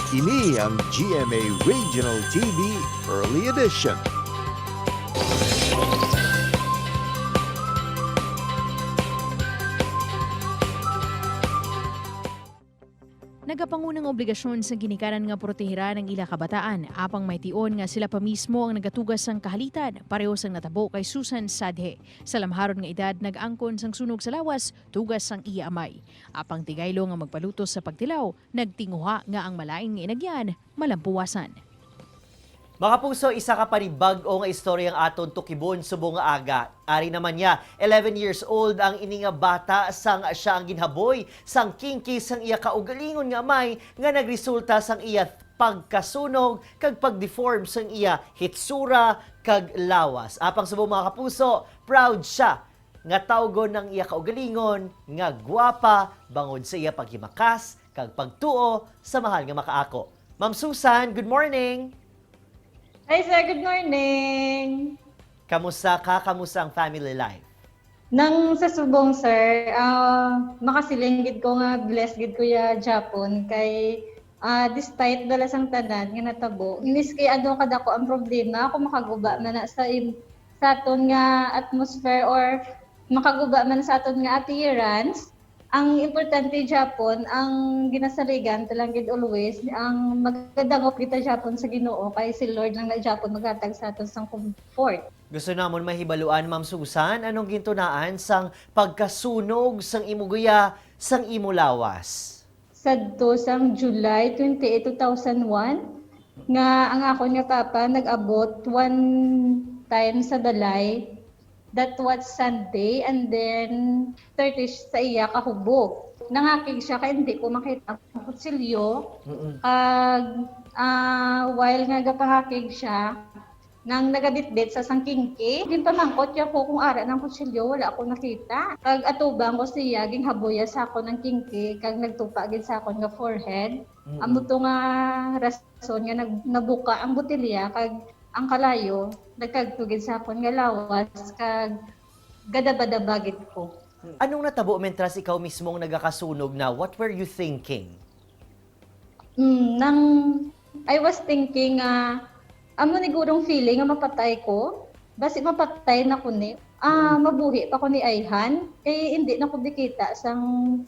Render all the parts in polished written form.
Ini ang GMA Regional TV Early Edition. Nagapangunang obligasyon sa ginikanan nga protehiran ang ila kabataan apang may tion nga sila pa mismo ang nagatugas sang kahalitan, pareho sang natabo kay Susan Sadhe. Sa lamharon nga edad, nag-angkon sang sunog sa lawas, tugas sang iya amay. Apang tigaylo nga magpalutos sa pagtilaw, nagtinguha nga ang malain nga inagyan malampuwasan. Mga puso, isa ka panibag-o nga istoryang aton tukibon subong nga aga. Ari naman niya, 11 years old ang ini nga bata sang siya ang ginhaboy sang kinki sang iya kaugalingon nga amay nga nagresulta sang iya pagkasunog kag pagdeform sang iya hitsura kag lawas. Apang subong, mga kapuso, proud siya nga tawgon ng iya kaugalingon nga gwapa bangod sa iya paghimakas kag pagtuo sa mahal nga makaako. Ma'am Susan, good morning! Hi sir, good morning. Kamusta ka? Kamusta ang family life? Nang sa subong sir, makasiling gid ko nga blessed gid ko ya Japon kay despite dala sang tanan nga natabo, miski ano kadako ang problema ako makaguba man na sa aton nga atmosphere or makaguba man sa aton nga appearance. Ang importante Japon, ang ginasaligan talang gid always ang magadangop kita Japon sa Ginoo kay si Lord lang na Japon maghatag sa aton sang comfort. Gusto namon mahibaluan, Ma'am Susan, anong gintunaan sang pagkasunog sang imuguya sang imulawas? Sadto sang July 28, 2001 nga ang ako nga papa nag-abot one time sa balay. That was Sunday and then 30 sa iya kahubog. Nangakig siya kay hindi ko makita ang kutsilyo. Kag while nga gapangakig siya, nang nagaditbit sa sangkingki, ginpamangkot niya ko kung ara ng kutsilyo, wala ako nakita. Kag atubang ko siya, ginghaboya sa ako ng kingki, kag nagtupa gid sa akon nga forehead. Amo to nga rason nga nabuka ang botelya kag ang kalayo nagkadto gid sa akon nga lawas kag gadabadaba gid ko. Anong natabo mentras ikaw mismong nagakasunog na? What were you thinking? Nang I was thinking nga amo ni gurong feeling nga mapatay ko. Basi mapatay na ko ni. Mabuhi pa ko ni Ayhan kay hindi na ko dikita sang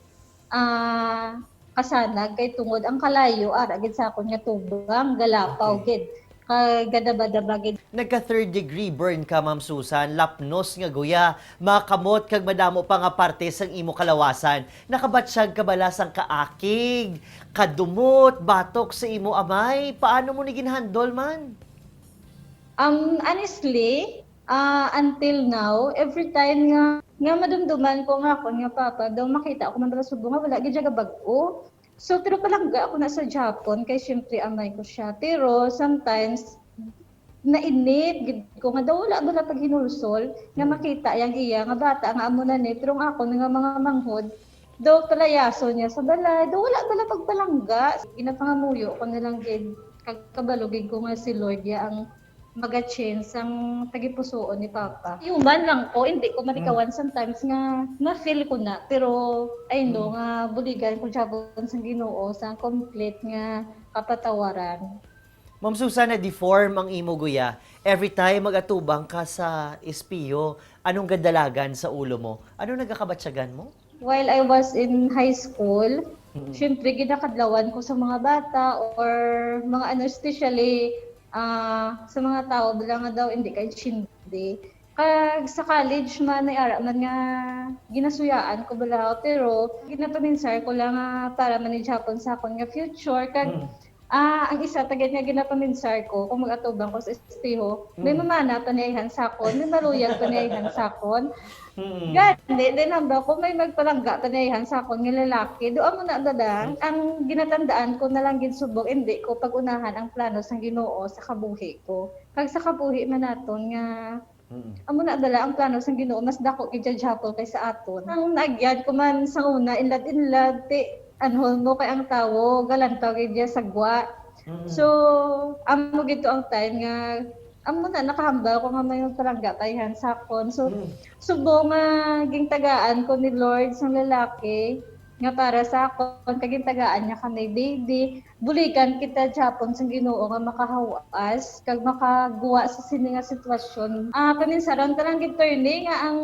kasanag kay tungod ang kalayo ara gid sa akon nga tubang galapaw gid kag gadabadaba gid. Nagka third degree burn ka, Ma'am Susan, lapnos nga guya, makamot kag madamo pa nga parte sang imo kalawasan. Nakabatsyag ka bala sang kaakig, kadumot, batok sa imo amay. Paano mo ni ginhandol man? Honestly, until now, every time nga nga madumduman ko nga ako nga papa, daw makita ako man dala subong nga wala gid siya gabag-o. So pero palangga ako na sa Japon kay syempre amay ko siya. Pero sometimes nainip gid ko nga daw wala bala pag hinulsol nga makita yang iya nga bata nga amo na ni, pero ang ako nga mga manghod daw palayaso niya sa balay, daw wala bala pagpalangga. Ginapangamuyo ko na lang gid kag kabalo gid ko nga si Lord ya ang maga-change ang tagipusoon ni Papa. Human lang ko, hindi ko malikawan sometimes nga ma-feel ko na. Pero I know nga buligan ko Japon sa Ginoo sa complete nga kapatawaran. Ma'am Susan, na-deform ang imo guya. Every time mag-atubang ka sa espiyo, anong gadalagan sa ulo mo? Anong nagakabatsyagan mo? While I was in high school, syempre ginakadlawan ko sa mga bata or mga ano, especially sa mga tao bilang nga daw hindi kay chindi. Kag sa college man ay ara man nga ginasuyaan ko bala, pero ginapaminsar ko lang nga para man ni Japon sa akon nga future kag ang isa tagid nga ginapaminsar ko kung mag-atubang ko sa espeho, may mamana panayhan sa akon, may maruyag panayhan sa akon. Gani, din hamba ko may magpalangga panayhan sa akon nga lalaki. Do amo na dada, ang ginatandaan ko na lang gid subong hindi ko pagunahan ang plano sang Ginoo sa kabuhi ko. Kag sa kabuhi man naton nga amo na dala ang plano sang Ginoo mas dako gid Japon kaysa aton. Ang nagyan ko man sa una inlad-inlad ti anhol mo kay ang tawo galantaw gid sa sagwa. So amo gid to ang time nga amo na nakahambal ko nga may palangga tayhan sa akon. So subong nga gingtagaan ko ni Lord sang lalaki. Nga para sa akon, kag gintagaan niya kami baby, bulikan kita Japon sa Ginoo nga makahawas kag makaguwa sa sini nga sitwasyon. Paminsaron ta lang gid, Tony, nga ang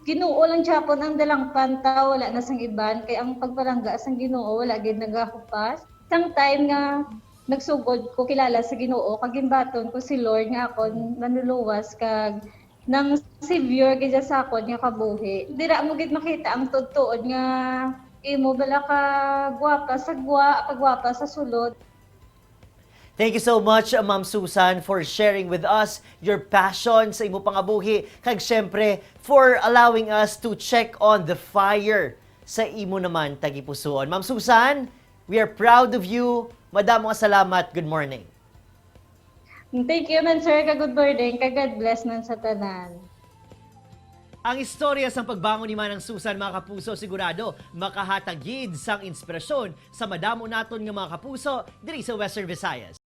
Ginoo lang Japon ang dalangpan ta, wala na sang iban, kay ang pagpalangga sang Ginoo wala gid nagahupas. Sang time nga nagsugod ko kilala sa Ginoo kag ginbaton ko si Lord nga akon manluluwas kag nang savior gid sa akon nga kabuhi. Dira mo gid makita ang tuod-tuod nga imo bala ka gwapa sa gwa, kagwapa sa sulod. Thank you so much, Ma'am Susan, for sharing with us your passion sa imo pangabuhi. Kag syempre, for allowing us to check on the fire sa imo naman tagipusuon. Ma'am Susan, we are proud of you. Madamo nga salamat. Good morning. Thank you man, sir, ka good morning, ka God bless man sa tanan. Ang istorya sang pagbangon ni Manang Susan, mga kapuso, sigurado makahatag gid sang inspirasyon sa madamo naton nga mga kapuso diri sa Western Visayas.